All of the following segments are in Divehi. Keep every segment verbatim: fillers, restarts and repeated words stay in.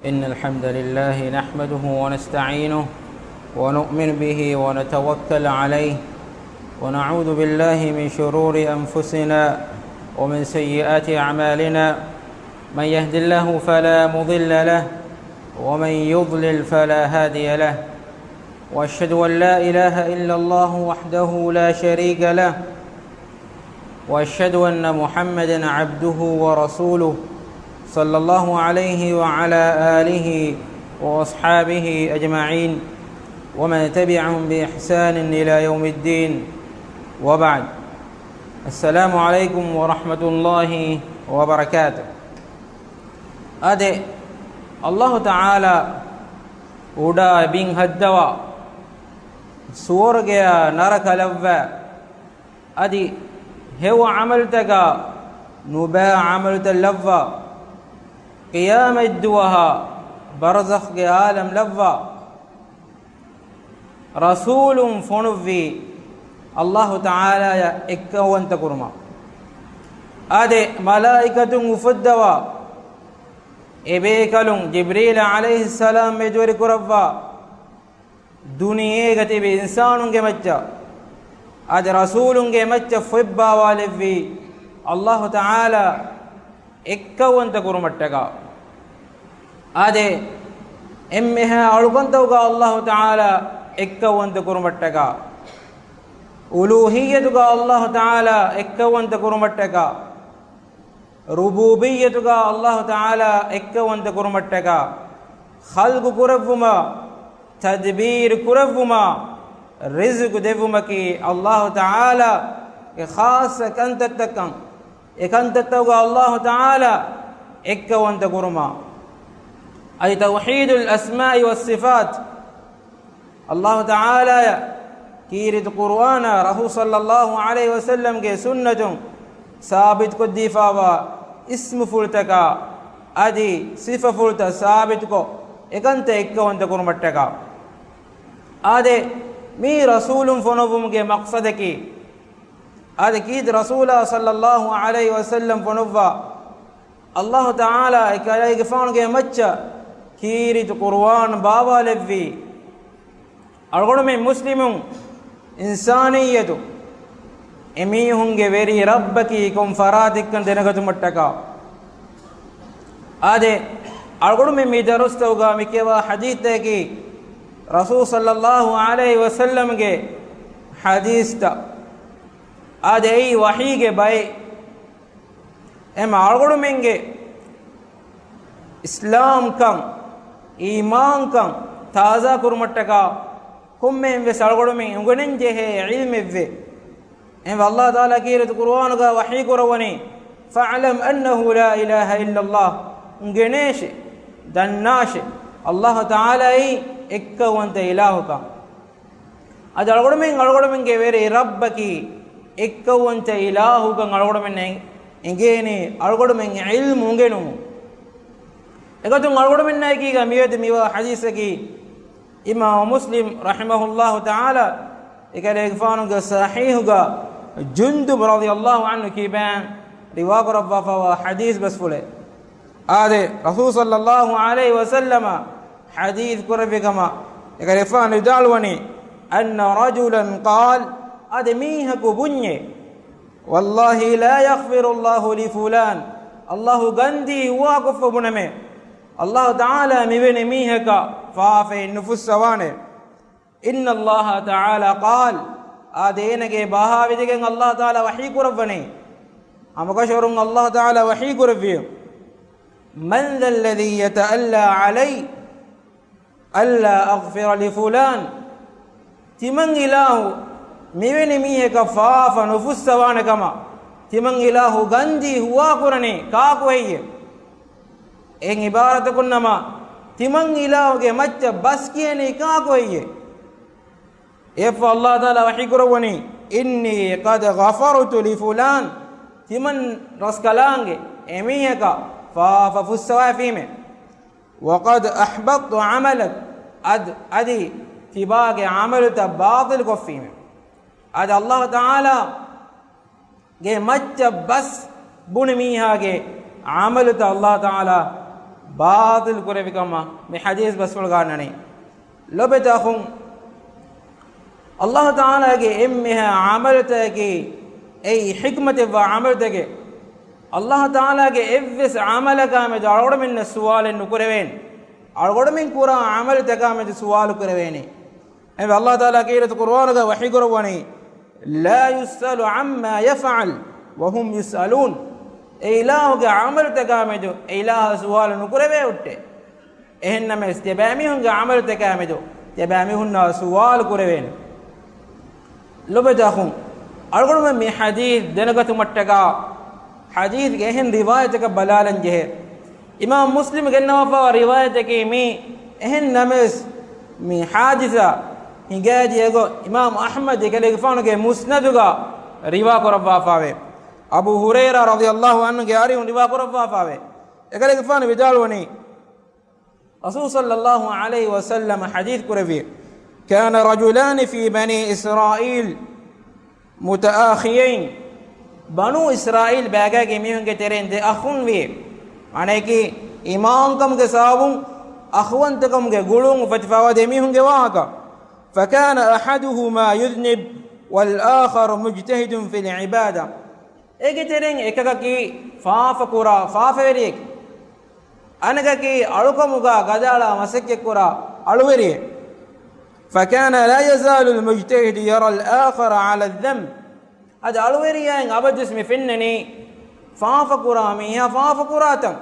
إن الحمد لله نحمده ونستعينه ونؤمن به ونتوكل عليه، ونعوذ بالله من شرور أنفسنا ومن سيئات أعمالنا. من يهد الله فلا مضل له، ومن يضلل فلا هادي له. وأشهد أن لا إله إلا الله وحده لا شريك له، وأشهد أن محمدا عبده ورسوله، صلى الله عليه وعلى آله وأصحابه أجمعين، ومن تبعهم بإحسان إلى يوم الدين، وبعد. السلام عليكم ورحمة الله وبركاته. އާދެ، އައްލާހު ތަޢާލާ އުޑާ ބިން ހައްދަވާ، ސުވަރުގެއާ ނަރަކަ ލައްވާ، އަދި ހެޔޮ ޢަމަލުތަކާ ނުބައި ޢަމަލުތައް ލައްވާ، ޤިޔާމަތްދުވަހާ ބަރްޒަޚްގެ ޢާލަމް ލައްވާ، ރަސޫލުން ފޮނުއްވީ އައްލާހު ތަޢާލާޔަށް އެއްކައުވަންތަ ކުރުމަށް. އާދެ، މަލާއިކަތުން އުފައްދަވާ، އެބޭކަލުން ޖިބްރީލް ޢަލައިހިއްސަލާމް މެދުވެރި ކުރައްވާ، ދުނިޔޭގަ ތިބި އިންސާނުންގެ މައްޗަށް، އަދި ރަސޫލުންގެ މައްޗަށް ފޮތްބާވާލެއްވީ އައްލާހު ތަޢާލާ އެއްކައުވަންތަ ކުރުމަށްޓަކާ. އާދެ، އެންމެހާ އަޅުކަންތަކުގަ އައްލާހު ތަޢާލާ އެއްކައުވަންތަ ކުރުމަށްޓަކާ، އުލޫހިއްޔަތުގަ އައްލާހު ތަޢާލާ އެއްކައުވަންތަ ކުރުމަށްޓަކާ، ރުބޫބިއްޔަތުގަ އައްލާހު ތަޢާލާ އެއްކައުވަންތަ ކުރުމަށްޓަކާ، ޚަލްޤު ކުރެއްވުމާ، ތަދްބީރު ކުރެއްވުމާ، ރިޒުޤު ދެއްވުމަކީ އައްލާހު ތަޢާލާގެ ޚާއްޞަ ކަންތައްތައްކަން، އެ ކަންތައްތަކުގަ އައްލާހު ތަޢާލާ އެއްކައުވަންތަ ކުރުމާ، އަދި ތައުޙީދުލް އަސްމާއި ވައްޞިފާތް، އައްލާހު ތަޢާލާޔަށް ކީރިތި ޤުރުއާނާ ރަސޫލު ޞައްލައްލާހު ޢަލައިހި ވަސައްލަމްގެ ސުންނަތުން ސާބިތުކޮށްދީފާވާ އިސްމުފުޅުތަކާ އަދި ސިފަފުޅުތައް ސާބިތުކޮށް، އެކަންތައް އެއްކައުވަންތަ ކުރުމަށްޓަކާ. އާދެ، މީ ރަސޫލުން ފޮނުއްވުމުގެ މަޤްޞަދަކީ، އާދެ، ކީރިތި ރަސޫލާ ޞައްލައްލާހު ޢަލައިހި ވަސައްލަމް ފޮނުއްވާ، އައްލާހު ތަޢާލާ އެކަލޭގެފާނުގެ މައްޗަށް ކީރިތި ޤުރުއާން ބާވާލެއްވީ، އަޅުގަނޑުމެން މުސްލިމުން، އިންސާނިއްޔަތު، އެމީހުންގެ ވެރި ރައްބަކީ ކޮން ފަރާތެއްކަން ދެނެގަތުމަށްޓަކާ. އާދެ، އަޅުގަނޑުމެން މި ދަރުސްތަކުގަ މި ކިޔަވާ ޙަދީޘްތަކަކީ، ރަސޫލު ޞައްލައްލާހު ޢަލައިހި ވަސައްލަމްގެ ޙަދީޘްތައް. އާދެ، އެއީ ވަޙީގެ ބައެއް. އެމަ އަޅުގަނޑުމެންގެ އިސްލާމްކަން، އީމާންކަން ތާޒާ ކުރުމަށްޓަކާ ކޮންމެހެން ވެސް އަޅުގަނޑުމެން އުނގެނެން ޖެހޭ ޢިލްމެއްވޭ. އެހެންވެ، އައްލާހު ތަޢާލާ ކީރިތި ޤުރުއާނުގަ ވަޙީ ކުރައްވަނީ، "فَاعْلَمْ أَنَّهُ لَا إِلَهَ إِلَّا اللَّهُ." އުނގެނޭށެ، ދަންނާށެ، އައްލާހު ތަޢާލާއީ އެއްކައުވަންތަ އިލާހުކަން. އަދި އަޅުގަނޑުމެން އަޅުގަނޑުމެންގެ ވެރި ރައްބަކީ އެއްކައުވަންތަ އިލާހުކަން އަޅުގަނޑުމެންނަށް އެނގޭނީ އަޅުގަނޑުމެން ޢިލްމު އުނގެނުމުން. އެގޮތުން އަޅުގަނޑުމެންނާއެކީގަ މިއަދު މިވާ ޙަދީޘަކީ އިމާމު މުސްލިމް ރަޙިމަހުﷲ ތަޢާލާ އެކަލޭގެފާނުގެ ޞަޙީޙުގަ ޖުންދުބު ރަޟިޔަﷲ ޢަންހު ކިބައިން ރިވާކުރައްވާފައިވާ ޙަދީޘް ބަސްފުޅެއް. އާދެ، ރަސޫލު ޞައްލައްލާހު ޢަލައިހި ވަސައްލަމަ ޙަދީޘް ކުރެއްވި ކަމަށް އެކަލޭގެފާނު ވިދާޅުވަނީ، أَنَّ رَجُلًا قَالَ، އާދެ، މީހަކު ބުންޏޭ، "وَاللَّهِ لَا يَغْفِرُ اللَّهُ لِفُلَانٍ." އައްލާހު ގަންދީ ހުވާކޮށްފަ ބުނަމޭ، އައްލާހު ތަޢާލާ މިވެނި މީހަކަށް ފާފައެއް ނުފުއްސަވާނެ. إِنَّ اللَّهَ تَعَالَى قَالَ، އާދެ، އޭނަގެ ބަހާވެދިގެން އައްލާހު ތަޢާލާ ވަޙީ ކުރައްވަނީ، ހަމަކަށަވަރުން އައްލާހު ތަޢާލާ ވަޙީ ކުރެއްވި، مَنْ ذَا الَّذِي يَتَأَلَّى عَلَيَّ أَلَّا أَغْفِرَ لِفُلَانٍ، ތިމަން އިލާހު މިވެނި މީހަކަށް ފާފަ ނުފުއްސަވާނެ ކަމަށް ތިމަން އިލާހު ގަންދީ ހުވާކުރަނީ ކާކު ހެއްޔެވެ؟ އެހެން ޢިބާރަތަކުން ނަމަ، ތިމަން އިލާހުގެ މައްޗަށް ބަސް ކިޔަނީ ކާކު ހެއްޔެވެ؟ އެއަށްފަހު އައްލާހު ތަޢާލާ ވަޙީ ކުރައްވަނީ، إِنِّي قَدْ غَفَرْتُ لِفُلَانٍ، ތިމަން ރަސްކަލާނގެ އެމީހަކަށް ފާފަ ފުއްސަވައިފީމޭ. وَقَدْ أَحْبَطْتُ عَمَلَكَ، އަދި، އަދި ތިބާގެ ޢަމަލުތައް ބާޠިލުކޮށްފީމޭ. އަދި އައްލާހު ތަޢާލާ ގެ މައްޗަށް ބަސް ބުނި މީހާގެ ޢަމަލުތައް އައްލާހު ތަޢާލާ ބާޠިލް ކުރެވި ކަމަށް މި ޙަދީޘް ބަސްފުޅުގަ އަންނަނީ. ލޮބެތި އަޚުން، އައްލާހު ތަޢާލާގެ އެންމެހާ ޢަމަލުތަކަކީ، އެއީ ޙިކްމަތެއްވާ ޢަމަލުތަކެއް. އައްލާހު ތަޢާލާގެ އެއްވެސް ޢަމަލަކާ މެދު އަޅުގަނޑުމެންނަށް ސުވާލެއް ނުކުރެވޭނެ. އަޅުގަނޑުމެން ކުރާ ޢަމަލުތަކާ މެދު ސުވާލު ކުރެވޭނެ. އެހެންވެ، އައްލާހު ތަޢާލާ ކީރިތި ޤުރުއާނުގަ ވަޙީ ކުރައްވަނީ، "لا يسأل عما يفعل وهم يسألون." އެ އިލާހުގެ ޢަމަލުތަކާ މެދު އެ އިލާހަށް ސުވާލު ނުކުރެވޭ ހުއްޓޭ. އެހެންނަމަވެސް، ތިޔަބައިމީހުންގެ ޢަމަލުތަކާ މެދު ތިޔަބައިމީހުންނާ ސުވާލު ކުރެވޭނެ. ލޮބެތި އަޚުން، އަޅުގަނޑުމެން މި ޙަދީޘް ދެނެގަތުމަށްޓަކާ، ޙަދީޘްގެ އެހެން ރިވާޔަތަކަށް ބަލާލަން ޖެހޭ. އިމާމް މުސްލިމް ގެންނަވާފައިވާ ރިވާޔަތަކީ މީ. އެހެން ނަމަވެސް، މި ޙާދިސާ ހިނގާދިޔަ ގޮތް އިމާމް އަޙްމަދު އެކަލޭގެފާނުގެ މުސްނަދުގަ ރިވާ ކުރައްވާފައެވެ. އަބޫ ހުރައިރާ ރަޟިޔަﷲ ޢަންހުގެ އަރިހުން ރިވާ ކުރައްވާފައެވެ. އެކަލޭގެފާނު ވިދާޅުވަނީ، ރަސޫލު ޞައްލައްލާހު ޢަލައިހި ވަސައްލަމަ ޙަދީޘް ކުރެއްވި، "كان رجلان في بني إسرائيل متآخيين." ބަނޫ އިސްރާއީލް ބައިގާގެ މީހުންގެ ތެރެއިން ދެ އަޚުން ވި. މާނައަކީ، އީމާންކަމުގެ ސަބަބުން، އަޚުވަންތަކަމުގެ ގުޅުން އުފެދިފައިވާ ދެ މީހުންގެ ވާހަކަ. "فكان أحدهما يذنب والآخر مجتهد في العبادة." އޭގެ ތެރެއިން އެކަކަކީ ފާފަ ކުރާ ފާފަވެރިއެކެ. އަނެކަކީ އަޅުކަމުގަ ގަދައަޅާ މަސައްކަތްކުރާ އަޅުވެރިއެއް. "فكان لا يزال المجتهد يرى الآخر على الذنب." އަދި އަޅުވެރިޔާއިން އަބަދުވެސް މި ފެންނަނީ ފާފަކުރާ މީހާ ފާފަކުރާތަން.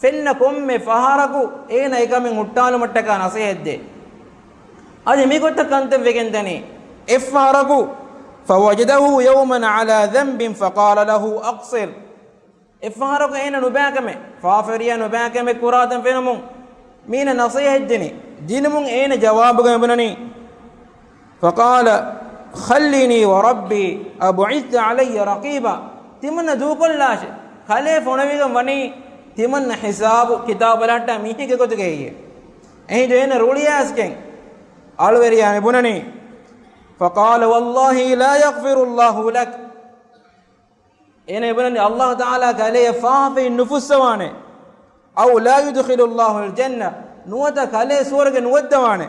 ފެންނަ ކޮންމެ ފަހަރަކު އޭނަ އެކަމެއް ހުއްޓާލުމަށްޓަކާ ނަސޭހަތްދޭ. އަދި މިގޮތަށް ކަންތައް ވެގެންދަނީ. އެއްފަހަރަކު، "فوجده يوما على ذنب فقال له أقصر." އެއްފަހަރަކު އޭނަ ނުބައިކަމެއް، ފާފަވެރިޔާ ނުބައިކަމެއް ކުރާތަން ފެނުމުން، މީނަ ނަސޭހަތްދިނީ. ދިނުމުން އޭނަ ޖަވާބުގައި ބުނަނީ، "فقال خلني وربي أبعثت علي رقيبا." ތިމަންނަ ދޫކޮށްލާށޭ. ކަލޭ ފޮނުވިގެން ވަނީ ތިމަންނަ ހިސާބު ކިތާބު ބަލަހައްޓާ މީހެއްގެ ގޮތުގައި. އެހިނދު އޭނަ ރުޅިއައިސްގެން އަޅުވެރިޔާ މި ބުނަނީ، "فقال والله لا يغفر الله لك." އޭނަ ބުނަނީ، އައްލާހު ތަޢާލާ ކަލެޔަށް ފާފައެއް ނުފުއްސަވާނެ. "أو لا يدخل الله الجنة." ނުވަތަ ކަލޭ ސުވަރުގެ ނުވައްދަވާނެ.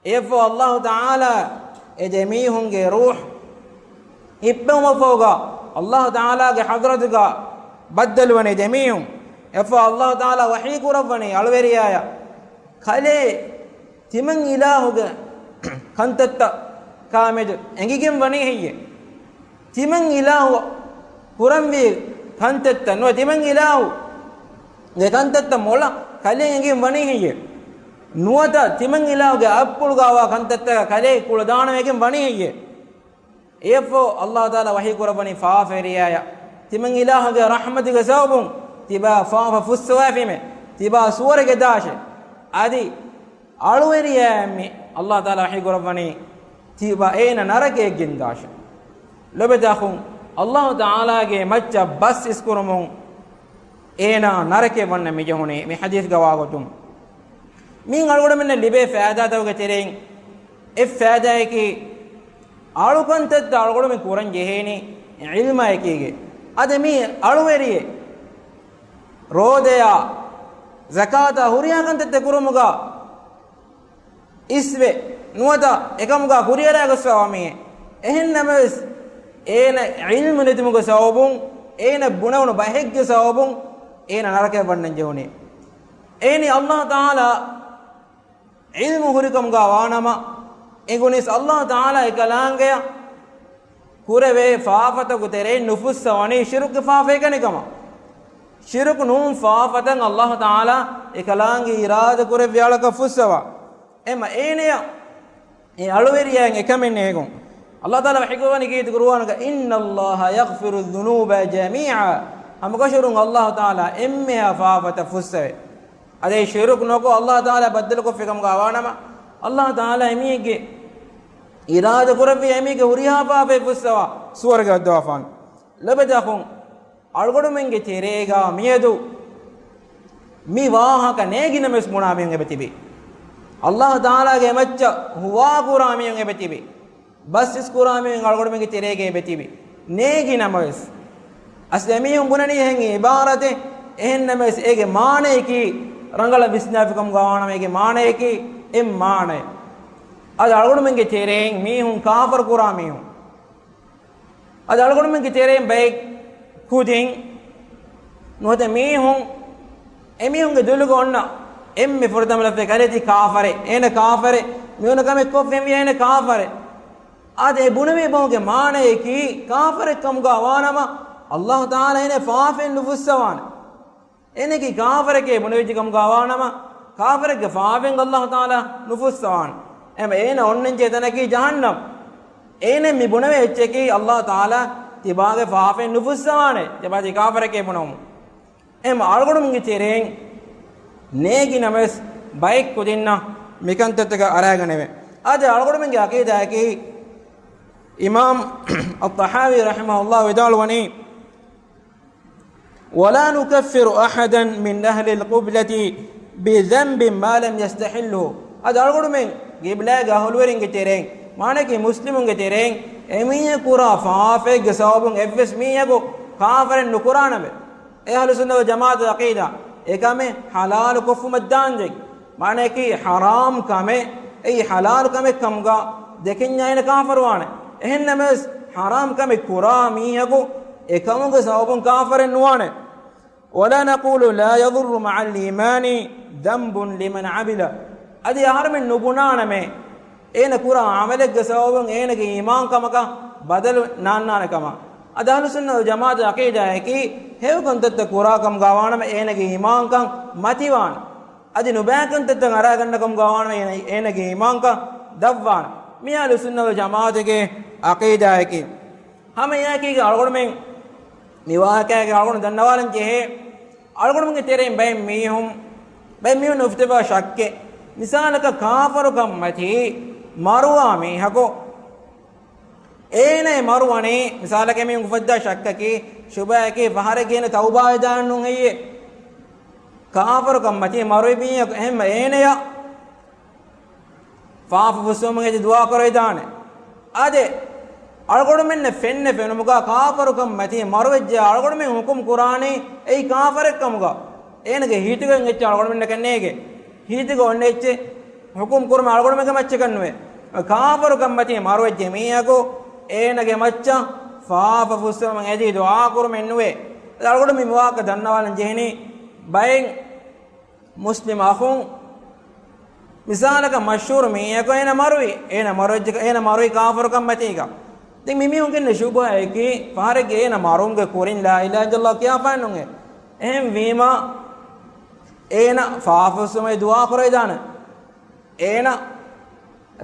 އެއަށްފަހު އައްލާހު ތަޢާލާ އެ ދެމީހުންގެ ރޫޙު ހިއްޕެވުމަށްފަހުގަ، އައްލާހު ތަޢާލާގެ ޙަޟްރަތުގަ ބައްދަލުވަނީ ދެމީހުން. އެއަށްފަހު އައްލާހު ތަޢާލާ ވަޙީ ކުރައްވަނީ އަޅުވެރިޔާޔަށް، ކަލޭ ތިމަން އިލާހުގެ ކަންތައްތަކާމެދު އެނގިގެން ވަނީ ހެއްޔެ؟ ތިމަން އިލާހު ކުރަންވީ ކަންތައްތައް ނުވަ، ތިމަން އިލާހުގެ ކަންތައްތައް މޮޅަށް ކަލޭ އެނގިގެން ވަނީ ހެއްޔެ؟ ނުވަތަ ތިމަން އިލާހުގެ އަތްޕުޅުގައިވާ ކަންތައްތަކަށް ކަލޭ ކުޅަދާނަވެގެން ވަނީ ހެއްޔެ؟ އެއަށްފަހު އައްލާހު ތަޢާލާ ވަޙީ ކުރައްވަނީ ފާފަވެރިޔާޔަށް، ތިމަން އިލާހުގެ ރަޙްމަތުގެ ސަބަބުން ތިބާ ފާފަ ފުއްސަވައިފީމޭ، ތިބާ ސުވަރުގެ ދާށޭ. އަދި އަޅުވެރިޔާއަށް މި އައްލާހު ތަޢާލާ ވަޙީ ކުރައްވަނީ ތިބާ އޭނަ ނަރަކަޔަށް ގެންދާށޭ. ލޮބެތި އަޚުން، އައްލާހު ތަޢާލާގެ މައްޗަށް ބަސް އިސްކުރުމުން އޭނާ ނަރަކަޔަށް ވަންނަން މިޖެހުނީ މި ޙަދީޘްގަ ވާގޮތުން. މިއިން އަޅުގަނޑުމެންނަށް ލިބޭ ފައިދާތަކުގެ ތެރެއިން އެއް ފައިދާއަކީ، އަޅުކަންތައްތައް އަޅުގަނޑުމެން ކުރަން ޖެހޭނީ ޢިލްމާ އެކީގަ. އަދި މީ އަޅުވެރިއެއް ރޯދަޔާ، ޒަކާތާ ހުރިހާ ކަންތައްތައް ކުރުމުގަ އިސްވެ ނުވަތަ އެކަމުގަ ކުރިއަރާގޮސްފައިވާ މީހެއް. އެހެން ނަމަވެސް، އޭނަ ޢިލްމު ނެތުމުގެ ސަބަބުން، އޭނަ ބުނެވުނު ބަހެއްގެ ސަބަބުން އޭނަ ނަރަކަޔަށް ވަންނަން ޖެހުނީ. އެހެނީ އައްލާހު ތަޢާލާ ޢިލްމު ހުރިކަމުގަ ވާނަމަ، އެނގުނީސް އައްލާހު ތަޢާލާ އެކަލާނގެއަށް ކުރެވޭ ފާފަތަކު ތެރެއިން ނުފުއްސަވަނީ ޝިރުކު ފާފައެއް ކަނިކަމަށް. ޝިރުކު ނޫން ފާފަތައް އައްލާހު ތަޢާލާ އެކަލާނގެ އިރާދަ ކުރެއްވި އަޅަކަށް ފުއްސަވާ. އެމަ އޭނަޔަށް އެ އަޅުވެރިޔާއަށް އެކަމެއް ނޭގުން. އައްލާހު ތަޢާލާ ވަޙީކުރައްވަނީ ކީރިތި ޤުރުއާނުގަ، "إن الله يغفر الذنوب جميعا." ހަމަކަށަވަރުން އައްލާހު ތަޢާލާ އެންމެހާ ފާފަތައް ފުއްސަވޭ. އަދި ޝިރުކު ނުކޮށް އައްލާހު ތަޢާލާ ބައްދަލުކޮށްފި ކަމުގަ ވާނަމަ، އައްލާހު ތަޢާލާ އެމީހެއްގެ އިރާދަ ކުރެއްވި އެމީހެއްގެ ހުރިހާ ފާފައެއް ފުއްސަވާ ސުވަރުގެ ވައްދަވާފާނެ. ލޮބެތި އަޚުން، އަޅުގަނޑުމެންގެ ތެރޭގަ މިއަދު މި ވާހަކަ ނޭގި ނަމަވެސް ބުނާ މީހުން އެބަތިބި. އައްލާހު ތަޢާލާގެ މައްޗަށް ހުވާކުރާ މީހުން އެބަތިބި. ބަސް އިސްކުރާ މީހުން އަޅުގަނޑުމެންގެ ތެރޭގަ އެބަތިބި. ނޭގި ނަމަވެސް، އަސްލު އެމީހުން ބުނަނީ އެހެން އިބާރަތެއް، އެހެންނަމަވެސް އޭގެ މާނަޔަކީ ރަނގަޅަށް ވިސްނާފިކަމުގަ ވާނަމަ އޭގެ މާނަޔަކީ އެއް މާނަޔެއް. އަދި އަޅުގަނޑުމެންގެ ތެރެއިން މީހުން ކާފަރު ކުރާ މީހުން. އަދި އަޅުގަނޑުމެންގެ ތެރެއިން ބައެއް ކުދިން ނުވަތަ މީހުން، އެމީހުންގެ ދުލުގަ އޮންނަ އެންމެ ފުރަތަމަ ލަފްޒެއް ކަލޭ ތީ ކާފަރެއް، އޭނަ ކާފަރެއް، މިއޮންނަ ކަމެއް ކޮށްފިންވި އޭނަ ކާފަރެއް. އާދެ، އެ ބުނެވޭ ބަހުގެ މާނަޔަކީ ކާފަރެއް ކަމުގަ ވާނަމަ، އައްލާހު ތަޢާލާ އޭނަ ފާފައިން ނުފުއްސަވާނެ. އޭނައަކީ ކާފަރެކޭ ބުނެވިއްޖެ ކަމުގަ ވާނަމަ، ކާފަރެއްގެ ފާފައިން އައްލާހު ތަޢާލާ ނުފުއްސަވާނެ. އެހެން އޭނަ އޮންނަންޖެހޭ ތަނަކީ ޖަހަންނަމް. އޭނަ މި ބުނެވޭ އެއްޗަކީ އައްލާހު ތަޢާލާ ތިބާގެ ފާފައިން ނުފުއްސަވާނެ، ތިބާ ތި ކާފަރެކޭ ބުނެވުމުން. އެހެން އަޅުގަނޑުމެންގެ ތެރެއިން ނޭނގި ނަމަވެސް ބައެއް ކުދިންނަށް މިކަންތައްތަކަށް އަރާގަނެވޭ. އާދެ، އަޅުގަނޑުމެންގެ ޢަޤީދާއަކީ އިމާމް އައްޠަޙާވީ ރަޙިމަހުﷲ ވިދާޅުވަނީ، ولا نكفر أحدا من أهل القبلة بذنب ما لم يستحله. އަދި އަޅުގަނޑުމެން ޤިބްލާގެ އަހުލުވެރިންގެ ތެރެއިން، މާނައަކީ މުސްލިމުންގެ ތެރެއިން، އެމީހަކު ކުރާ ފާފައެއްގެ ސަބަބުން އެއްވެސް މީހަކު ކާފަރެއް ނުކުރާނަމޭ. އެ އަހްލު ސުންނަ ވަލް ޖަމާޢަތުގެ ޢަޤީދާ، އެކަމެއް ޙަލާލު ކޮށްފުމަށް ދާންޖެހޭ. މާނައަކީ ޙަރާމް ކަމެއް، އެއީ ޙަލާލު ކަމެއް ކަމުގަ ދެކެންޏާ އޭނަ ކާފަރުވާނެ. އެހެންނަމަވެސް، ޙަރާމް ކަމެއް ކުރާ މީހަކު އެކަމުގެ ސަބަބުން ކާފަރެއް ނުވާނެ. ولا نقول لا يضر مع الإيمان ذنب لمن عمل. އަދި އަހަރުމެން ނުބުނާނަމޭ، އޭނަ ކުރާ ޢަމަލެއްގެ ސަބަބުން އޭނަގެ އީމާންކަމަކަށް ބަދަލު ނާންނާނެ ކަމަށް. އަދި އަހްލު ސުންނަ ވަލް ޖަމާޢަތުގެ ޢަޤީދާއަކީ، ހެޔޮކަންތައްތައް ކުރާ ކަމުގަ ވާނަމަ އޭނަގެ އީމާންކަން މަތިވާނެ. އަދި ނުބައިކަންތައްތައް އަރާގަންނަ ކަމުގަ ވާނަމަ އޭނަ، އޭނަގެ އީމާންކަން ދަށްވާނެ. މި އަހްލު ސުންނަ ވަލް ޖަމާޢަތުގެ ޢަޤީދާއަކީ. ހަމައެއާއެކީގަ އަޅުގަނޑުމެން މި ވާހަކައިގަ އަޅުގަނޑު ދަންނަވާލަން ޖެހޭ، އަޅުގަނޑުމެންގެ ތެރެއިން ބައެއް މީހުން، ބައެއް މީހުން އުފުތެފާ ޝައްކެއް، މިސާލަކަށް ކާފަރުކަން މަތީ މަރުވާ މީހަކު، އޭނަ މަރުވަނީ، މިސާލަކަށް މީހުން އުފައްދާ ޝައްކަކީ، ޝުބުހައަކީ، ފަހަރެއްގަ އޭނަ ތައުބާވެދާނެ ނޫން ހެއްޔޭ؟ ކާފަރުކަން މަތީ މަރުވި މީހަކު އެހެންމަ އޭނަޔަށް ފާފަ ފުއްސުވުމަށް އެދި ދުޢާ ކުރެވިދާނެ. އާދެ، އަޅުގަނޑުމެންނަށް ފެންނަ ފެނުމުގަ ކާފަރުކަން މަތީ މަރުވެއްޖެ އަޅުގަނޑުމެން ޙުކުމް ކުރާނީ އެއީ ކާފަރެއް ކަމުގަ. އޭނަގެ ހިތުގަ އެއްޗެއް އަޅުގަނޑުމެންނަކަށް ނޭގެ. ހިތުގަ އޮންނަ އެއްޗެއް ޙުކުމް ކުރުމަށް އަޅުގަނޑުމެންގެ މައްޗަކަށް ނުވޭ. ކާފަރުކަން މަތީ މަރުވެއްޖެ މީހަކު އޭނަގެ މައްޗަށް ފާފަ ފުއްސުވުމަށް އެދި ދުޢާ ކުރުމެއް ނުވޭ. އަޅުގަނޑު މި ވާހަކަ ދަންނަވާލަން ޖެހެނީ ބައެއް މުސްލިމް އަޚުން، މިސާލަކަށް މަޝްހޫރު މީހަކު އޭނަ މަރުވި، އޭނަ މަރުވެއްޖެ، އޭނަ މަރުވި ކާފަރުކަން މަތީގަ. ދެން މި މީހުން ގެންނަ ޝުބުހައަކީ، ފަހަރެއްގެ އޭނަ މަރުވުމުގެ ކުރިން ލާ އިލާހަ އިއްލައްލާހު ކިޔާފައެއް ނޫނޭ. އެހެން ވީމަ، އޭނަ ފާފަ ފުއްސުމަށް ދުޢާ ކުރެވިދާނެ. އޭނަ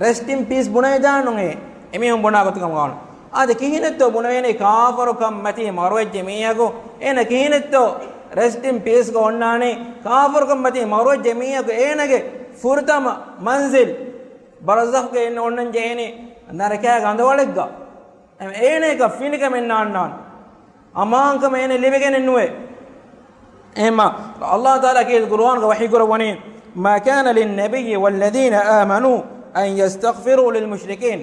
ރެސްޓް އިން ޕީސް ބުނެވިދާނެ ނޫނޭ. އެމީހުން ބުނާ ގޮތުގަ ވާނެ. އާދެ، ކިހިނެއްތޯ ބުނެވޭނީ ކާފަރުކަން މަތީ މަރުވެއްޖެ މީހަކު؟ އޭނަ ކިހިނެއްތޯ ރެސްޓް އިން ޕީސްގަ އޮންނާނީ؟ ކާފަރުކަން މަތީ މަރުވެއްޖެ މީހަކު އޭނަގެ ފުރަތަމަ މަންޒިލް ބަރްޒަޚްގަ އެން އޮންނަން ޖެހޭނީ ނަރަކައިގެ އަނދަވަޅެއްގަ. އެހެން އޭނައަކަށް ފިނިކަމެއް ނާންނާނެ. އަމާންކަމެއް އޭނަ ލިބިގެނެއް ނުވޭ. އެހެންމަ، އައްލާހު ތަޢާލާ ކީރިތި ޤުރުއާންގަ ވަޙީ ކުރައްވަނީ، ما كان للنبي والذين آمنوا أن يستغفروا للمشركين.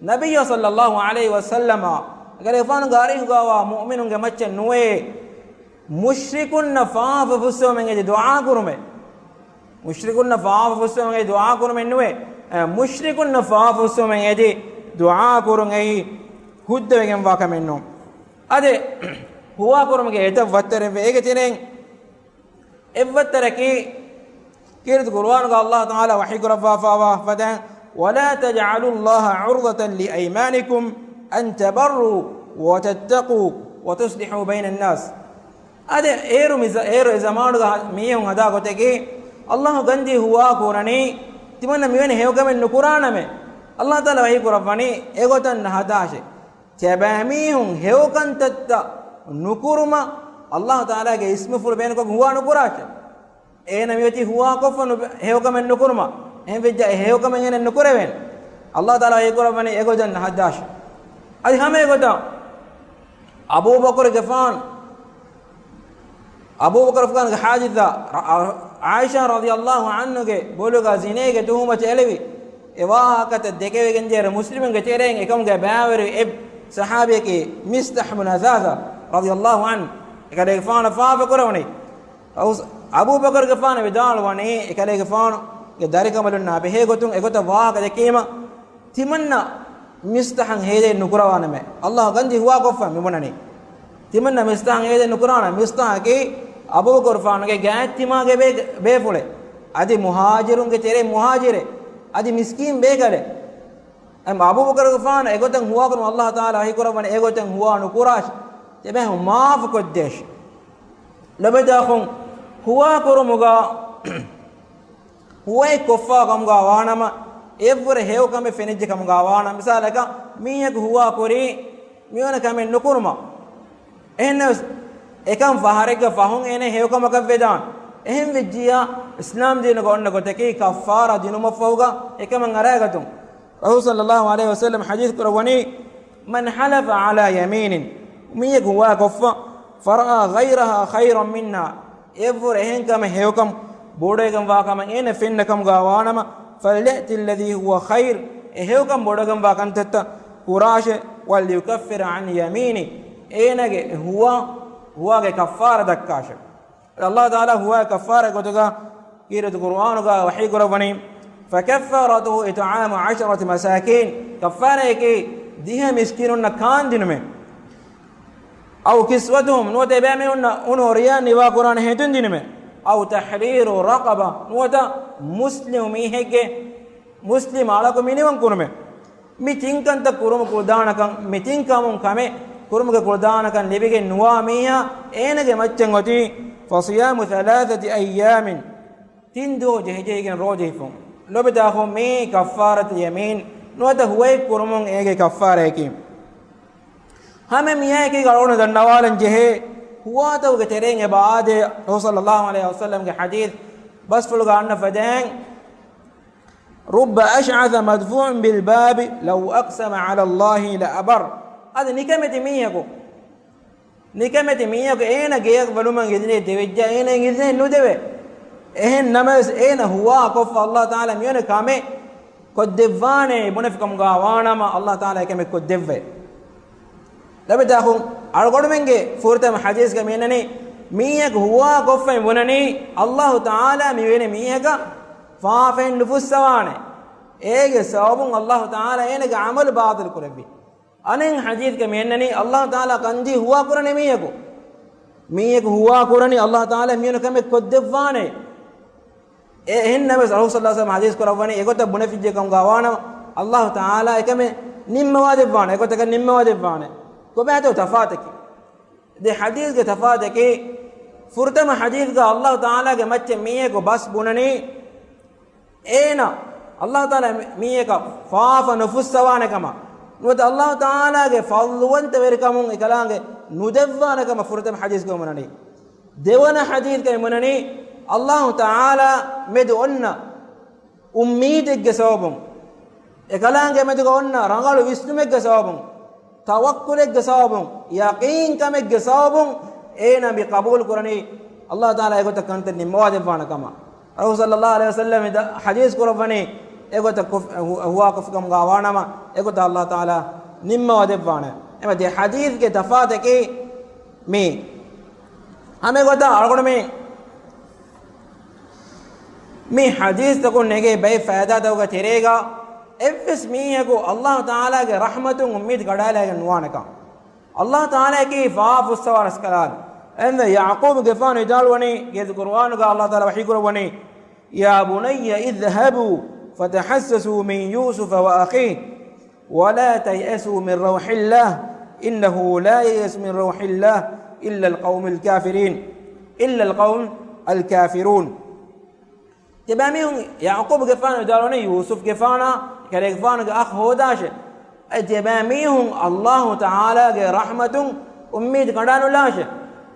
ނަބިއްޔާ ޞައްލައްލާހު ޢަލައިހި ވަސައްލަމަ، އެކަލޭގެފާނުގެ އަރިހުގައިވާ މުއުމިނުންގެ މައްޗަށް ނުވޭ މުޝްރިކުންނަށް ފާފަ ފުއްސުވުމަށް އެދި ދުޢާ ކުރުމެއް. މުޝްރިކުންނަށް ފާފަ ފުއްސުވުމަށް އެދި ދުޢާ ކުރުމެއް ނުވޭ. އެ، މުޝްރިކުންނަށް ފާފަ ފުއްސުވުމަށް އެދި ދުޢާ ކުރުން އެއީ ހުއްދަވެގެންވާ ކަމެއް ނޫން. އަދި ހުވާ ކުރުމުގެ އެތައް ވައްތަރެއްވޭ. އޭގެ ތެރެއިން އެއްވައްތަރަކީ، ކީރިތި ޤުރުއާނުގަ އައްލާހު ތަޢާލާ ވަޙީ ކުރައްވާފައިވާ ފަދައިން، ولا تجعلوا الله عرضة لأيمانكم أن تبروا وتتقوا وتصلحوا بين الناس. އަދި އޭރު މި ޒަ-، އޭރު އެ ޒަމާނުގަ ހަ-، މީހުން ހަދާ ގޮތަކީ، އައްލާހު ގަންދީ ހުވާ ކުރަނީ، ތިމަންނަ މިވެނި ހެޔޮކަމެއް ނުކުރާނަމޭ. އައްލާހު ތަޢާލާ ވަޙީ ކުރައްވަނީ އެގޮތަށް ނަހަދާށޭ. ތިޔަބައިމީހުން ހެޔޮކަންތައްތައް ނުކުރުމަށް އައްލާހު ތަޢާލާގެ އިސްމުފުޅު ބޭނުންކޮށް ހުވާ ނުކުރާށޭ. އޭނަ މިއޮތީ ހުވާކޮށްފަ ނުބެ-، ހެޔޮކަމެއް ނުކުރުމަށް. އެހެން ވެއްޖެ އެ ހެޔޮކަމެއް އޭނަ ނުކުރެވޭނެ. އައްލާހު ތަޢާލާ ވަޙީ ކުރައްވަނީ އެގޮތަށް ނަހައްދާށޭ. އަދި ހަމަ އެގޮތަށް އަބޫބަކުރުގެފާނު، އަބޫބަކުރުގެފާނުގެ ޙާދިސާ، ރަ-، އަ-، ޢާއިޝާ ރަޟިޔައްލާހު ޢަންހަގެ ބޮލުގަ ޒިނޭގެ ތުހުމަތު އެޅެވި، އެ ވާހަކަތައް ދެކެވިގެން ޖެހޭ މުސްލިމުންގެ ތެރެއިން އެކަމުގެ ބައިވެރި އެއް ޞަޙާބީއަކީ މިސްޠަޙް ބުނު އަސާސާ ރަޟިޔައްލާހު ޢަންހު. އެކަލޭގެފާނަށް ފާފަ ކުރެވުނީ. އަބޫ، އަބޫބަކުރުގެފާނު ވިދާޅުވަނީ، އެކަލޭގެފާނުގެ ދަރިކަނބަލުންނާ ބެހޭގޮތުން އެގޮތަށް ވާހަކަ ދެއްކީމަ، ތިމަންނަ މިސްތަހަން ހޭދައެއް ނުކުރާނަމޭ. އައްލާހު ގަންދީ ހުވާކޮށްފަ މިބުނަނީ. ތިމަންނަ މިސްތަހަން ހޭދައެއް ނުކުރާނަ. މިސްތަހަކީ އަބޫބަކުރުފާނުގެ ގާތްތިމާގެ ބޭ، ބޭފުޅެއް. އަދި މުހާޖިރުންގެ ތެރެއިން މުހާޖިރެއް. އަދި މިސްކީން ބޭކަލެއް. އެމް އަބޫބަކުރުގެފާނު އެގޮތަށް ހުވާކުރުމަށް އައްލާހު ތަޢާލާ ވަޙީކުރައްވަނީ އެގޮތަށް ހުވާ ނުކުރާށޭ. ތިބޭހުން މާފުކޮށްދޭށޭ. ލޮބެތާކުން ހުވާކުރުމުގަ ހުވައެއް ކޮށްފާ ކަމުގަ ވާނަމަ، އެއަށްވުރެ ހެޔޮކަމެއް ފެނިއްޖެ ކަމުގަ ވާނަމަ، މިސާލަކަށް މީހަކު ހުވާ ކުރީ މިވަނަ ކަމެއް ނުކުރުމަށް. އެހެންނަމަވެސް، އެކަން ފަހަރެއްގަ ފަހުން އޭނަ ހެޔޮކަމަކަށް ވެދާނެ. އެހެން ވެއްޖިއްޔާ، އިސްލާމް ދީނުގަ އޮންނަ ގޮތަކީ ކައްފާރާ ދިނުމަށްފަހުގަ އެކަމަށް އަރާގަތުން. ރަސޫލު ޞައްލައްލާހު ޢަލައިހި ވަސައްލަމަ ޙަދީޘް ކުރައްވަނީ، "من حلف على يمين"، މީހަކު ހުވާ ކޮށްފަ، "فرأى غيرها خيرا منها"، އެއަށްވުރެ އެހެން ކަމެއް ހެޔޮކަން ބޮޑުވެގެންވާ ކަމެއް އޭނަ ފެންނަ ކަމުގަ ވާނަމަ، "فليأت الذي هو خير"، އެ ހެޔޮކަން ބޮޑުވެގެންވާ ކަންތައްތައް ކުރާށޭ، "وليكفر عن يمينه"، އޭނަގެ ހުވާ، ހުވާގެ ކައްފާރާ ދައްކާށޭ. އައްލާހު ތަޢާލާ ހުވާ ކައްފާރާ ގޮތުގަ ކީރިތި ޤުރުއާނުގަ ވަޙީ ކުރައްވަނީ، "فكفارته إطعام عشرة مساكين"، ކައްފާރާއަކީ ދިހަ މިސްކީނުންނަށް ކާންދިނުމޭ. "أو كسوتهم"، ނުވަތަ އެބައިމީހުންނަށް އުނި ހޮރިޔާ ނިވާ ކުރާނެ ހެދުން ދިނުމޭ. "أو تحرير رقبة"، ނުވަތަ މުސްލިމު މީހެއްގެ މުސްލިމް އަޅަކު މިނިވަން ކުރުމޭ. މި ތިން ކަންތައް ކުރުމުގެ ކުޅަދާނަކަން، މި ތިން ކަމުން ކަމެއް ކުރުމުގެ ކުޅަދާނަކަން ލިބިގެން ނުވާ މީހާ، އޭނަގެ މައްޗަށް އޮތީ، "فصيام ثلاثة أيام"، ތިން ދުވަހު ޖެހިޖެހިގެން ރޯދަ ހިފުން. ލޮބެތާ އަޚުން، މީ ކައްފާރަތު ޔަމީން ނުވަތަ ހުވައެއް ކުރުމުން އޭގެ ކައްފާރައަކީ. ހަމަ މިއާއެކީގަ އަޅުގަނޑު ދަންނަވާލަން ޖެހޭ، ހުވާތަކުގެ ތެރެއިން އެބަ އާދޭ، ރަސޫލު ޞައްލައްލާހު ޢަލައިހި ވަސައްލަމްގެ ޙަދީޘް ބަސްފުޅުގަ އަންނަ ފަދައިން، "رب أشعث مدفوع بالباب لو أقسم على الله لأبر." އަދި ނިކަމެތި މީހަކު، ނިކަމެތި މީހަކު އޭނަ ގެޔަށް ވަނުމަށް އިޒުނެއް ދެވިއްޖެ، އޭނަ އިޒުނެއް ނުދެވޭ. އެހެން ނަމަވެސް އޭނަ ހުވާ ކޮށްފަ އައްލާހު ތަޢާލާ މިވަނަ ކަމެއް ކޮށްދެއްވާނޭ ބުނެފިކަމުގަ ވާނަމަ، އައްލާހު ތަޢާލާ އެކަމެއް ކޮށްދެއްވޭ. ލަބިތާކުން އަޅުގަނޑުމެންގެ ފުރަތަމަ ޙަދީޘްގަ މިއަންނަނީ، މީހަކު ހުވާ ކޮށްފައި ބުނަނީ، އައްލާހު ތަޢާލާ މިވެނި މީހަކަށް ފާފައެއް ނުފުއްސަވާނެ. އޭގެ ސަބަބުން އައްލާހު ތަޢާލާ އޭނަގެ ޢަމަލު ބާޠިލު ކުރެއްވި. އަނެއް ޙަދީޘްގަ މިއަންނަނީ، އައްލާހު ތަޢާލާ ކަންދީ ހުވާ ކުރަނީ މީހަކު. މީހަކު ހުވާ ކުރަނީ އައްލާހު ތަޢާލާ މިވަނަ ކަމެއް ކޮށްދެއްވާނެ. އެ، އެހެން ނަމަވެސް ރަސޫލު ޞައްލައްލާހު ޢަލައިހި ވަސައްލަމަ ޙަދީޘް ކުރައްވަނީ، އެގޮތަށް ބުނެފިއްޖެ ކަމުގަ ވާނަމަ، އައްލާހު ތަޢާލާ އެކަމެއް ނިންމަވާ ދެއްވާނެ، އެގޮތަކަށް ނިންމަވާ ދެއްވާނެ. ކޮބާތޯ ތަފާތަކީ؟ ދެ ޙަދީޘްގެ ތަފާތަކީ، ފުރަތަމަ ޙަދީޘްގަ އައްލާހު ތަޢާލާގެ މައްޗަށް މީހަކު ބަސް ބުނަނީ، އޭނަ އައްލާހު ތަޢާލާ މި-، މީހަކަށް ފާފަ ނުފުއްސަވާނެ ކަމަށް، ނުވަތަ އައްލާހު ތަޢާލާގެ ފަޟްލުވަންތަވެރިކަމުން އެކަލާނގެ ނުދެއްވާނެ ކަމަށް ފުރަތަމަ ޙަދީޘްގަ ބުނަނީ. ދެވަނަ ޙަދީޘްގައި ބުނަނީ، އައްލާހު ތަޢާލާ މެދު އޮންނަ އުއްމީދެއްގެ ސަބަބުން، އެކަލާނގެ މެދުގަ އޮންނަ ރަނގަޅު ވިސްނުމެއްގެ ސަބަބުން، ތަވައްކުލެއްގެ ސަބަބުން، ޔަޤީންކަމެއްގެ ސަބަބުން އޭނާ މި ޤަބޫލު ކުރަނީ، އައްލާހު ތަޢާލާ އެގޮތަށް ކަންތައް ނިންމަވާ ދެއްވާނެ ކަމަށް. ރަސޫލު ޞައްލައްލާހު ޢަލައިހި ވަސައްލަމަ މި ދަ-، ޙަދީޘް ކުރައްވަނީ، އެގޮތަށް ކޮށް-، ހު-، ހުވާކޮށްފިކަމުގަ ވާނަމަ، އެގޮތަށް އައްލާހު ތަޢާލާ ނިންމަވާ ދެއްވާނެ. އެމަ ދެ ޙަދީޘްގެ ތަފާތަކީ މީ. ހަމަ އެގޮތަށް އަޅުގަނޑު މި، މި ޙަދީޘްތަކުން ނެގޭ ބައެއް ފައިދާތަކުގެ ތެރޭގަ، އެއްވެސް މީހަކު އައްލާހު ތަޢާލާގެ ރަޙްމަތުން އުއްމީދު ކަނޑާލައިގެން ނުވާނެކަން. އައްލާހު ތަޢާލާއަކީ ފާފަ ފުއްސަވާ ރަސްކަލާނެ. އެހެންވެ، ޔަޢުޤޫބުގެފާނު ވިދާޅުވަނީ، ކީރިތި ޤުރުއާނުގަ އައްލާހު ތަޢާލާ ވަޙީކުރައްވަނީ، "يا بني اذهبوا فتحسسوا من يوسف وأخيه ولا تيأسوا من روح الله إنه لا ييأس من روح الله إلا القوم الكافرين، إلا القوم الكافرون." ތިބާމީހުން، ޔަޢުޤޫބުގެފާނު ވިދާޅުވަނީ، ޔޫސުފްގެފާނާ ކަލޭގެފާނުގެ އަޚް ހޯދާށޭ. އެ ތިބާމީހުން އައްލާހު ތަޢާލާގެ ރަޙްމަތުން އުއްމީދު ކަނޑާލާށޭ.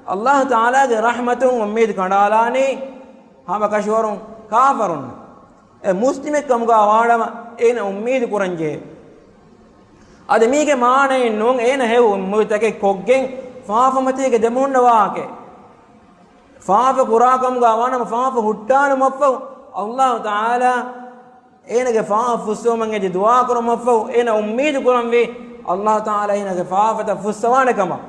އައްލާހު ތަޢާލާގެ ރަޙްމަތުން އުއްމީދު ކަނޑާލާނީ ހަމަކަށަވަރުން ކާފަރުންނަށް. އެ މުސްލިމެއް ކަމުގަ ވާނަމަ އޭނަ އުއްމީދު ކުރަންޖެހޭ. އަދި މީގެ މާނައެއް ނޫން އޭނަ ހެޔޮ އުއްމީދުތަކެއް ކޮށްގެން ފާފަ މަތީގަ ދެމުހުންނަ ވާހަކައެއް. ފާފަ ކުރާ ކަމުގަ ވާނަމަ ފާފަ ހުއްޓާލުމަށްފަހު، އައްލާހު ތަޢާލާ އޭނަގެ ފާފަ ފުއްސެވުމަށް އެދި ދުޢާ ކުރުމަށްފަހު، އޭނަ އުއްމީދު ކުރަންވީ، އައްލާހު ތަޢާލާ އޭނަގެ ފާފަތައް ފުއްސަވާނެ ކަމަށް.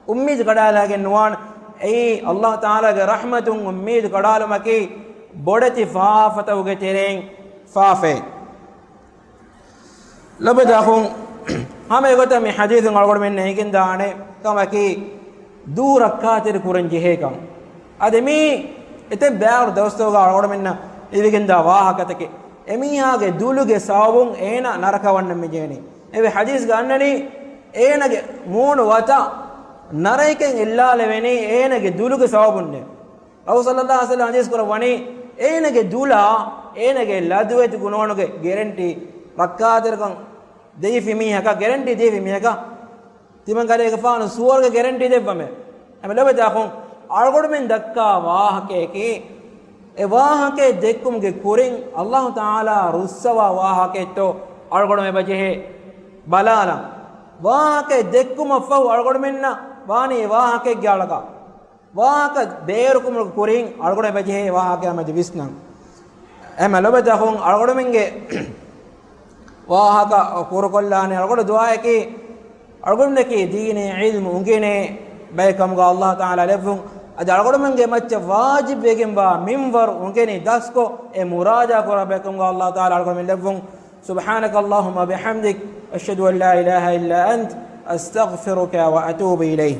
އުއްމީދު ކަޑާލާގެން ނުވާނެ. އެއީ ﷲ ތަޢާލާގެ ރަޙްމަތުން އުއްމީދު ކަޑާލުމަކީ ބޮޑެތި ފާފަތަކުގެ ތެރެއިން ފާފައެއް. ލޮބުވެތި އަޚުން، ހަމަ އެގޮތަށް މި ޙަދީޘުން އަޅުގަނޑުމެންނަށް އެނގިގެންދާނެ ކަމަކީ، ދޫ ރައްކާތެރި ކުރަން ޖެހޭކަން. އަދި މީ އެތައް ބައިވަރު ދަރުސްތަކުގަ އަޅުގަނޑުމެންނަށް ލިބިގެންދާ ވާހަކަތަކެއް. އެމީހާގެ ދުލުގެ ސަބަބުން އޭނަ ނަރަކަ ވަންނަން މި ޖެހެނީ. އެވެ ޙަދީޘްގަ އަންނަނީ، އޭނަގެ މޫނު ވަތަށް ނަރައިކެއް އެއްލާލެވެނީ އޭނަގެ ދުލުގެ ސަބަބުންނޭ. ރަސޫލު ޞައްލަﷲ ޢަލައިހި ވަސައްލަމަ ޙަދީޘް ކުރައްވަނީ، އޭނަގެ ދުލާ، އޭނަގެ ލަދުވެތި ގުނަވަނުގެ ގެރެންޓީ، ރައްކާތެރިކަން ދެވިފި މީހަކަށް، ގެރެންޓީ ދީފި މީހަކަށް، ތިމަންކަލޭގެފާނު ސުވަރުގެ ގެރެންޓީ ދެއްވަމޭ. ހަމަ ލޮބުވެތި އަޚުން، އަޅުގަނޑުމެން ދައްކާ ވާހަކައަކީ، އެ ވާހަކައެއް ދެއްކުމުގެ ކުރިން ﷲ ތަޢާލާ ރުއްސަވާ ވާހަކައެއްތޯ އަޅުގަނޑުމެން އެބަޖެހޭ ބަލާލަން. ވާހަކައެއް ދެއްކުމަށްފަހު އަޅުގަނޑުމެންނަށް ވާނީ ވާހަކައެއްގެ އަޅަކާ. ވާހަކަ ބޭރުކުމުގެ ކުރިން އަޅުގަނޑު އެބަޖެހޭ ވާހަކައާ މެދު ވިސްނަން. އެހެންމެ ލޮބުވެތި އަޚުން، އަޅުގަނޑުމެންގެ ވާހަކަ ކުރުކޮށްލާނެ އަޅުގަނޑު ދުޢާއަކީ، އަޅުގަނޑަކީ ދީނީ ޢިލްމު އުނގެނޭ ބައެއް ކަމުގަ ﷲ ތަޢާލާ ލެއްވުން. އަދި އަޅުގަނޑުމެންގެ މައްޗަށް ވާޖިބުވެގެންވާ މިންވަރު އުނގެނި ދަސްކޮށް، އެ މުރާދާ ކުރާ ބައެއް ކަމުގަ ﷲ ތަޢާލާ އަޅުގަނޑުމެން ލެއްވުން. سبحانك اللهم وبحمدك، أشهد أن لا إله إلا أنت، أستغفرك وأتوب إليك.